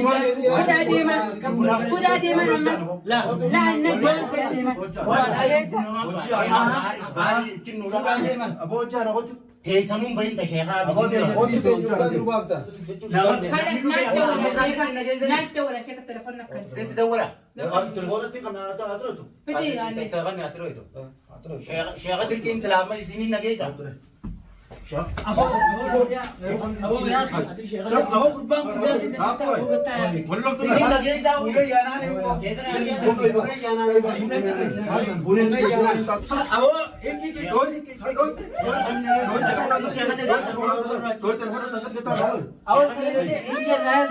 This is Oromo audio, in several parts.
Fuudhaa deeman. Fuudhaa deeman ammas. Laa najjaan fuudhaa deeman. Teessanuun bahin ta sheekaa. Kalas naaf dawwala sheeka. Naaf dawwala sheeka telefoon akkan. Sitti dawwala. Telefoonatti kan aturetu. Fiti yaanne. Kan aturetu. Sheeka dirqiin silaama isiniin nageessa. Isiniin nageessa.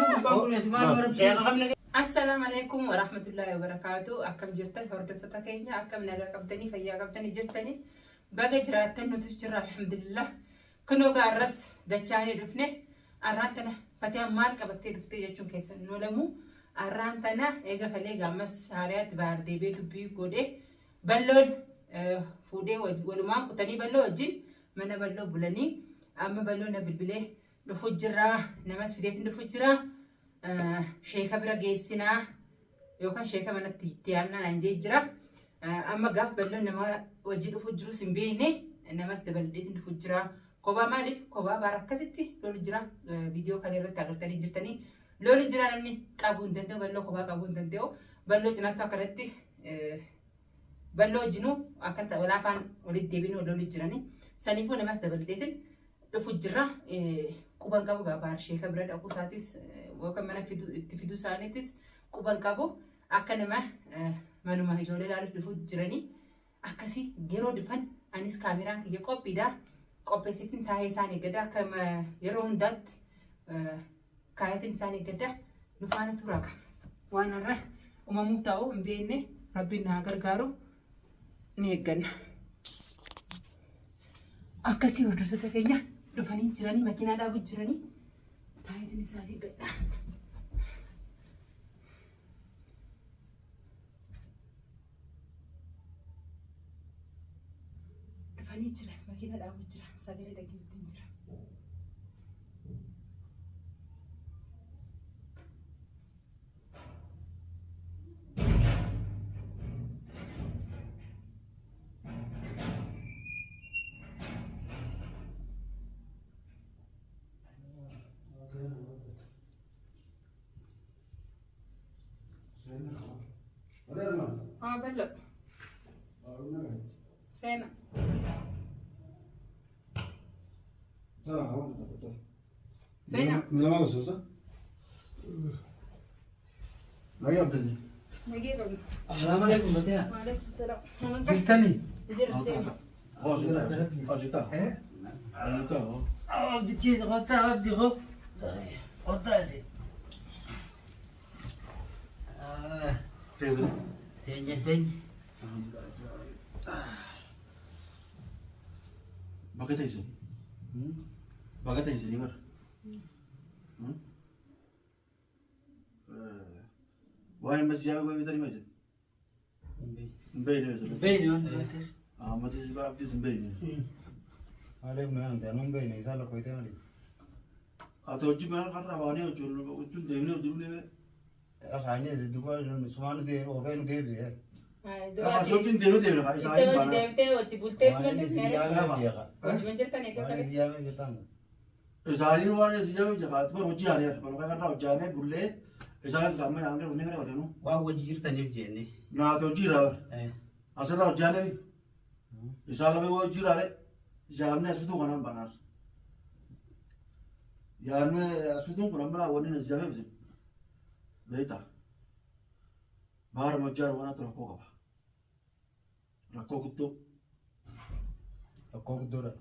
Sheeka kam nageessa. Assalaamu alaikum warahmatullahi wabarakaatu. Akkam jirtan hordoftoota keenya, akkam nagaa qabdanii, fayyaa qabdanii jirtanii? Baga jiraattan, nutis jirra, alhamdulillah. Kunoo gaarras dachaanii dhufne. Arraan tana Fatiyaan maal qabattee dhuftee jechuun keessan nu lamu. Arraan tana eega kalee gaammas haariyaatti baar deebee dubbii godhe, balloon fuudhee walumaan kutanii, balloo wajjin mana balloo bulanii. Amma balloo na bilbilee dhufu jira, namas fideetiin dhufu jira. Sheeka bira geessinaa yookaan sheeka manatti itti yaamnaa naan jee jira. Amma gaaf balloon nama wajjin dhufu jirus hin beekne, namas dabaladheetiin dhufu jira. Kophaa maaliif kophaa baara akkasitti lolu jira? Viidiyoo kana irratti agartanii jirtanii, lolu jira. Namni qabuu hin danda'u, balloo kophaa qabuu hin danda'u. Balloo cinaatti akkanatti balloo wajjinuu akka walaafaan walitti deebinuu lolu jirani. Saniifuu namas dabaladheetiin dhufu jira. Quban qabu gaa baar sheeka bira dhaquu isaatis yookaan mana itti fiduu isaaniitis quban qabu. Akka nama manuma ijoollee ilaaluuf dhufu jiranii. Akkasii yeroo dhufan anis kaameraan kiyya qophiidha. Qopheessittiin taa'ee isaan eeggada. Akka yeroo hundaatti kaayatiin isaan eeggada. Nu faana turaa. Waan har'a uumamuu ta'u hin beekne, rabbiin na gargaaru, ni eegganna. Akkasii hordoftoota keenya, dhufanii jiranii, makiinaa dhaabuu jiranii, taayitiin isaan eeggadha. Dhufanii jiran, makiinaa dhaabuu jiran, sagalee dhageettiin jira. Haa bal'oo. Seena. Seena. Nagee qabna. Assalamu alaikum Fatiha. Waalaikum salaam. Jirtanii? Jira, seena. Abdi chiisa kottaa, abdi ko. Kottaa isin. Teenye teenye. Bakka teessan. Bakka teessanii bara. Waan amma siyaama goe bitanii maal jedhu? Hin beekne jedhu. Beeyni waan ta'eef. Ahmad Abdiis hin beekne. Maaliif nu yaamte? Anu hin beekne, isaan lakkoofte maaliif? Ati hojii mana karraa baanee hojii deemnee hojii dhufnee. Akaanyee duuba sumaan nuti oofee nu deebise. Hojii deemnee deemnee haa Isa isaanii hojii baanaa. deemtee hojii bultee Waan inni si yaamee jeeqa. Hojii jirtan egaa Waan kale. inni si yaamee jettaan. Isaanii waan siyaama jira. Ati bara hojii yaanee mana karraa hojjaanee bullee isaanis qaama yaamnee dhufnee mana godhanuu. Waan wajji jirtaniif jenne. Naati hojii irraa bara. Asirraa hojjaanee isaan lamee hojii irraa yaamnee as fituu kanaan banaar. Yaamnee as fituun kun amma wanni na siyaamee bisin. Beektaa? Baara majjaa waan rakkoo qaba. Rakkoo guddoo. Rakkoo guddoodha.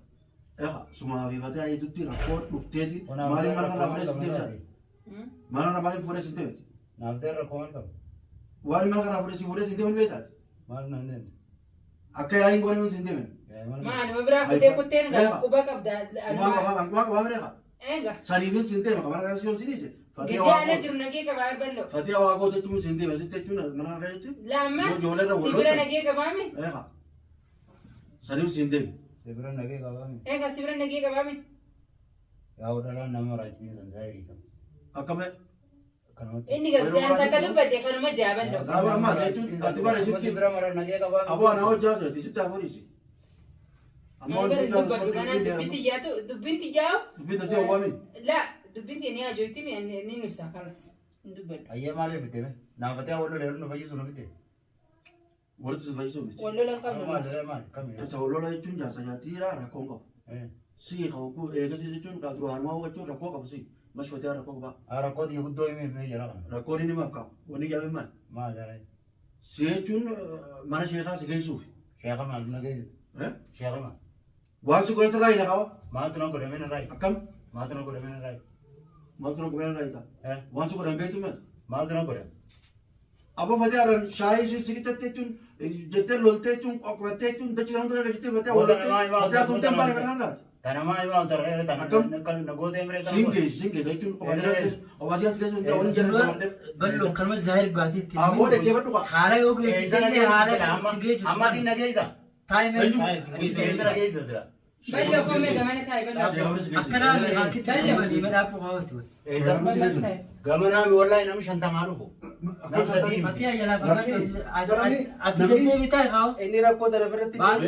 Eha sumaa fi fatee ayiitutti rakkoo dhufteeti. Maaliif mana kana fuudhee sin deemsa? Mana kana maaliif fuudhee sin deemti? Naaf ta'e rakkoo maal qaba? Waan mana kana fuudhee si fuudhee sin deemin beektaati? Maal naan deemte? Akka yaa'iin goonee sin deemin. Maa nama biraa futee kutteen gaa quba qabda. Quba qaba, quba qaba beeka. Eega. Saniifin sin deema mana kana si yoo si dhiise. Fatee Gisee waa ala goote. jiru nagee qabaa bal'oo. Fatee waa goote jechuun sin deema sitti jechuun mana kana jechuun. Laamma Yoo ijoollee irra si wal bira loltan. nagee qabaame. Eega. Saniif sin deema. Si bira nagee qabaame. Eega, si bira nagee qabaame. Yaa'u dhalaan nama raajitiin san isaa hiriikam. Akkame. Kanumatti. Inni gagsaan takka dubbadde kanuma jaabadhu. Laa bara maal jechuun ati bara isitti bira mara nagee qabaa. Aboo ana hojjaa seeti sitti hafuudhisi. Amma Ani wanti dubbadhu kanaan dubbiin xiyyaatu dubbiin xiyyaa. Dubbiin tasii hawwaami. La dubbiin xiyyaa ni ajoyti ni nusa kalas. Hin dubbadhu. Ayyee maaliif fitte? Naafatee wal lolee nu fayyisu nu fitte. Walitti si fayyisuu miti. Wal lolan qabnu. Maal maal kami? Isa wal lola jechuun jaarsa jaartiidha rakkoon qabu. Sii hawwuu eegasii jechuun duraanuma jechuun rakkoo qabu sii. Mashfatee rakkoo qaba. Rakkoo xiyya guddoo himee mee jira kana. Rakkoon inni maaf qabu. Wanni jaame maal? Maal? Si jechuun mana sheekaa si geessuufi. Sheekha maal na geessite? Sheekha maal? Waan si godhate irraa hin qaba. Maaltu na godhame na raayi? Akkam? Maaltu na godhame na raayi? Maaltu na godhame na raayi ta'a? Waan si godhan beektu maal? Maaltu na godhame? Aboo fatee haran shaayii si siqitatte jechuun jettee loltee jechuun qoqqorattee jechuun dachii kan hunda jettee fatee waloltee fatee tumtee hin baane kan laati. Tana maa himaa tarree tana Akkam? na gootee miree Siin geessi siin geessa jechuun obaatiyaas geessu hin ta'u waliin jala dabarteef. Ballo kanuma zaahir baateetti. Aboo dhaggeeffadhu qaba. Haala yoo geessite haala itti geessitu. Amma ati na geessa. Taa'imee. Geessa na geessa jira. Ballo komee gamana taa'i ballo. Akkanaa meeqaa kitti qabanii madhaafuu haawwatu. Gamanaami wallahi namni shantamaa dhufu. Nam sadii. Fatii ayyaanaa fakkaatu ati deddeebitaa haa. Inni rakkoo tana irratti Maal?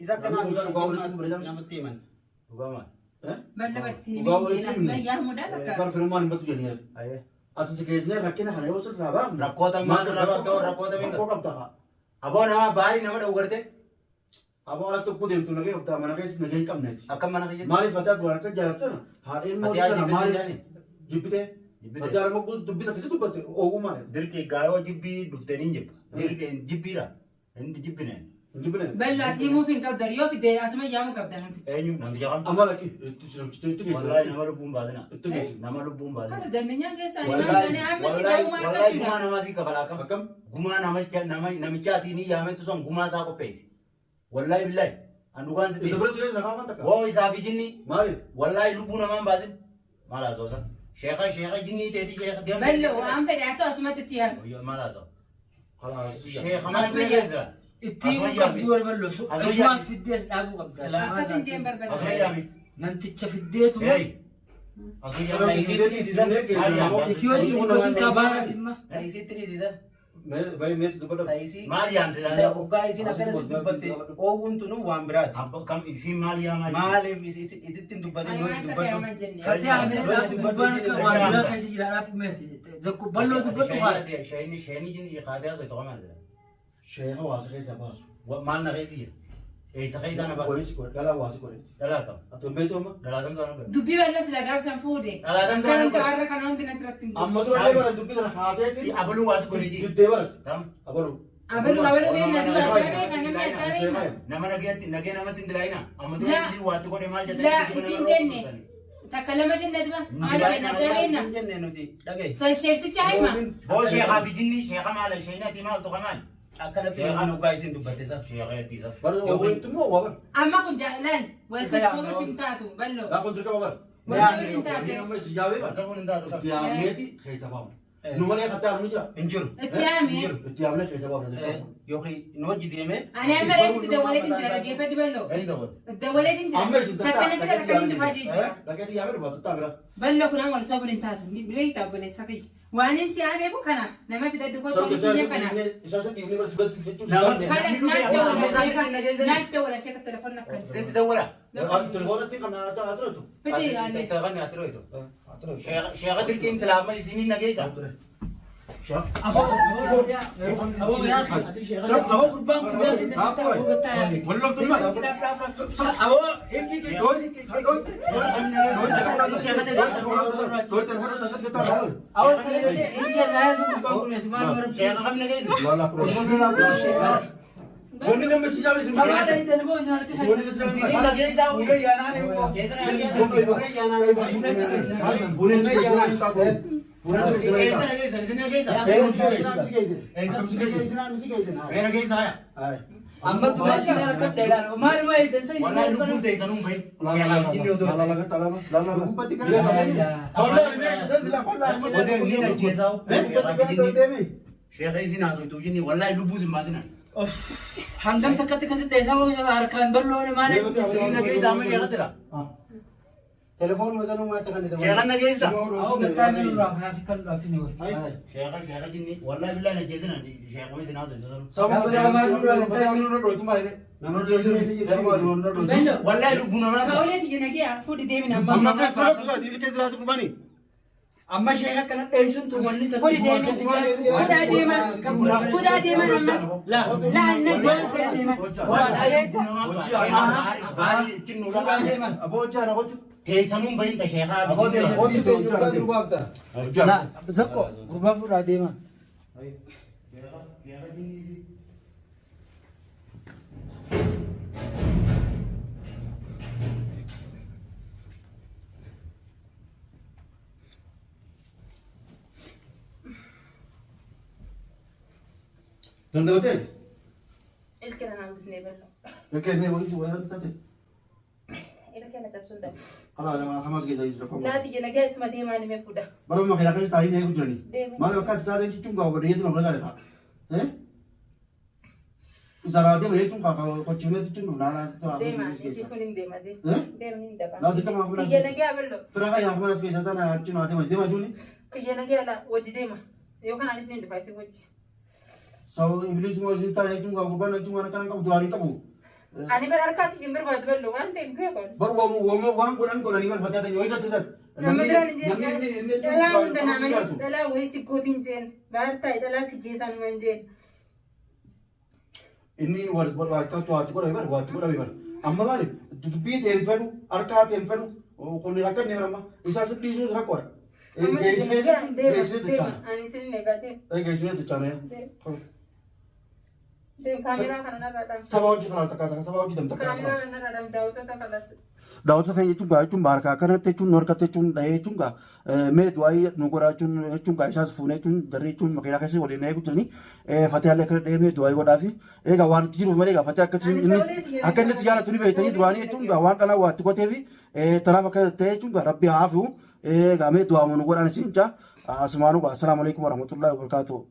isa akkanaa namatti himan. Dhugaa maal? Ballo bartiin Dhugaa himee walitti asuma yaamuudhaan akka. Bara firummaan hin battu jennee. Ayyee. Ati si geessinee rakkina kana yoo sirraa baafne. Rakkoota maal irraa baafte rakkoota meeqa? Rakkoo qabda haa. Aboo nama baarii nama dha'u garte Aboo alatti tokko deemtu nagee qabda mana keessa nagee hin qabneeti. akkam mana kiyya. Maaliif fataa duraan akka jaallattana haadha ilmoo Fatihaa sana jibbite maaliif jaani? jibbite? Jibbite. Fataa nama dubbita akkasii dubbatte ogummaa. Dirqii gaayoo jibbii dhuftanii jibba. Dirqii jibbiidha. Inni jibbineen. Hin jibbine. Ballo ati himuuf hin qabdu yoo fidde asuma yaamuu qabda namtichi. Eenyu namticha kam? Amma lakki itti Wallahi geessu. nama lubbuun baasina. Itti geessu. Nama lubbuun baasina. Kana dandeenyaan keessaa ani Wallahi maal amma si wallahi ta'uu maal wallahi gumaa gochuudha. namaa sii kafalaa kam? Akkam? Gumaa namichaatii ni yaametu sun gumaa isaa qopheessi. Wallahi billahi an dhugaan sitti. Isa bira si geessu nagaa takka. Woo isaa fi jinni Maaliif? wallahi lubbuu namaan baasin. Maal haasawsa? Sheekha sheekha jinnii teeti sheekha deemu. Ballo waan fedhe haa ta'u asumatti itti yaamu. Maal haasawa? Kalaas. Sheekha maal bira geessira? Ittiin qabdu warra ballo isumaan fiddees dhaabuu qabda. Akkas hin jeen Asuma barbaada. yaami. Namticha fiddeetu Hey. Asuma yaami. isii wajjin dubbatiin kabaara dhimma. Taayisiitti dhiisisa. Meetti dubbadhu. Taayisii. Maal yaamte laata? Hoggaa isiin akkana si dubbatte oowwuun tunu waan biraati. Kam isiin maal yaamaa? Maaliif isitti hin dubbatin Ani yoo waan itti takka dubbadhu? yaaman jenne. Fatii haamee dhaabuu gubbaan akka waan biraa keessa jira dhaabuu meeti. Zakku balloo dubbadhu haa. Shayini shayini jinni kaatee haasoo tokko maal jedha? Sheekha waasi keessaa baasu. Maal na keessa jira? Eessa keessa na baasa? Poolisi godhe dhalaa waasi godheeti. Dhalaa kam? Ati hin beektu amma? Dhalaa kam sana godhe? Dubbii ballo sila gaafsan fuudhe. Dhalaa kam Kan sana godhe? har'a kana hundi natti irratti hin bu'u. Amma dura illee bara dubbii kana haaseetiin Abaluu waasi godhe jii. diddee barate. Tam. Abaluu. Abaluu abaluu beekna dura adda beekna namni adda beekna. Nama nageetti nagee namatti hin dilaayina. Amma dura Laa. inni waatti godhe maal jettee? Laa isin jenne takka lama jenne dura haala beekna adda beekna. Isin jenne nuti dhagaye. San sheekticha hima. Boo sheekhaa fi jinni sheekha maal sheekni ati maaltu kamaal? Akkanatti yookaan hoggaa isiin dubbatte isa. Sheekha ittiisa. Bara ogeetti immoo waa bara. Amma kun jaalan wal sochooma sim taatu ballo. Laa kun dirqama bara. Wal sabir hin taate. Inni amma si jaabee bara. Sabuun hin taatu kam? Itti yaamneeti keessa baafna. Nu malee kattaa nu jira. Hin jiru. Itti yaame. Itti yaamnee keessa baafna dirqama. Yookiin nu hojii deemee. Ani amma reefu dawwaleetiin jira dhaggeeffadhu ballo. Eenyu dawwate? Dawwaleetiin jira. Amma isin Takka natti takka hin dhufaa jechuudha. Dhaqeetti yaamee dhufa tuttaa bira. Ballo kun amma wal sobuun hin taatu. Beektaa obboleessa kiyya. Waan inni si yaameefu kanaaf nama fidadhu kootu Sabni waan isaa isin kanaaf. isaa isa dhiifnee bara sibatti jechuun. Nama- Kanas naaf dawwala sheeka naaf dawwala sheeka telefoon akkana. Sitti dawwala? Telefoonatti kan haa turetu. Fiti yaale. Kan ati royto. Sheekha dirqiin silaama isiin nageessa. Aboo aboo yaa aboo gurbaan kun yaa Walloltummaa. Aboo inni aboo inni raayyaa gurbaan kun yaa maal barbaadu. Sheekha kam nageessa? Wanni namni si jabe si Sabaadha inni dalboo isaan harka Wanni namni si Isiin jabe. nageessa. Keessa nageessa. Keessa nageessa. Isin nageessa. Mee nageessa haya. Amma dubartiin harka dheeraan maaluma eegdan Wallahi lubbuun teessan hin bahin. Sheekhaa fi jinni odoo. Odee inni ajjeesaa. Sheekhaa fi jinni. Sheekha isin haasoftuu jinni wallahi lubbuu sin baasina. Hangam takkatti kasi dheessaa harkaan bal'oone maal Isin nageessa amma sheekha sila. Telefoonuma sanuu maatti kan Sheekan na geessita. Awwa gattaa inni nurraa fi kan dhufti ni wayi. Sheekan sheeka jinni wallahi billahi na jeesina sheekuma isin haasa'u isa sanuu. Sababa nurra dhooytu maali? Nurra dhooytu. Ballo. Wallahi lubbuu namaa. Kaawulee tiyya nagee fuudhi deemin amma. Amma akka ilkee jiraatu gurbani. Amma sheeka kana dheessuun tun wanni isa. Fuudhi deemin. Fuudhaa deema. Fuudhaa deema amma. Laa. Laa na jaan fuudhaa deema. Wallahi lubbuu namaa. Baari ittiin nu Fuudhaa deeman. Aboo hojjaa kottu. Teessanuun bahin ta sheekaa. Aboo Kottu seenjuu si baafta. Laa zakko gurbaa fuudhaa deeman. Dandamatee? Ilkee na hambisnee ballo. Ilkee mee wayii wayii taate. Ilkee na cabsuun dhabu. Kalaa hamaas keessa jira. Laa tiyya nagee isuma deemaa nimee fuudha. Bara makiina keessa taa'anii eegu jirani. Deemi. Maal bakka as taa'anii jechuun gaa obboleeyyeetu nama gargaara. Eh? Isaraatee jechuun kaa kochiinee jechuun dhufnaa. Deema inni kun hin deema deema. Eh? Deemni hin dhaqa. Laa xiqqaa maa Kiyya nagee ballo. Fira kan yaa kuma keessa sana achi naa deema deema jechuun. Kiyya nagee ala wajji deema. Yookaan anis ni dhufa isin wajji. Sababa ibilis moo isin taa'anii jechuun gaa gurbaan jechuun waan akkana qabu du'aa hin qabu. Ani bara harkaatti hin barbaadu ballo waan ta'eef beeku. Bar waan godhan godhanii barbaachaa ta'e yoo irratti isaati. Nama biraan hin jeen. Dhalaa hunda naamanii dhalaa wayii si gootiin jeen. Baar taa'e dhalaa si jeesaan waan jeen. Inni waatti godhame bar waatti godhame bar. Amma maali dubbii ta'een fedhu harkaa ta'een fedhu kun rakkanne amma isaa si dhiisuus rakkoodha. Geessinee jechuun geessinee Deema jechaana. ani isin eegaa deema. Geessinee jechaana. Deema kaameraa kana narraa dhaam. Saba hojii kalaas takkaa saba hojii damta Kaameraa kana narraa dhaam daawwattoota kalas. Daawwattoota keenya jechuun gaa jechuun harkaa akkanatti jechuun nu harkatti jechuun dhahee jechuun gaa mee du'aayii nu godhaa jechuun jechuun gaa isaas fuunee jechuun jarri jechuun makiinaa keessa waliin eegu jiranii fatee illee akkana dhahee mee du'aayii godhaa fi egaa waan itti jiruuf malee gaa fatee akka inni akka inni itti jaalatu ni beektanii duraanii jechuun gaa waan dhalaa waa itti qotee fi tanaaf akka ta'e jechuun gaa rabbi haa hafiu egaa mee du'aa nu godhaan isin jaa asumaanuu gaa assalaamu alaikum warahmatullahi wabarakaatuh.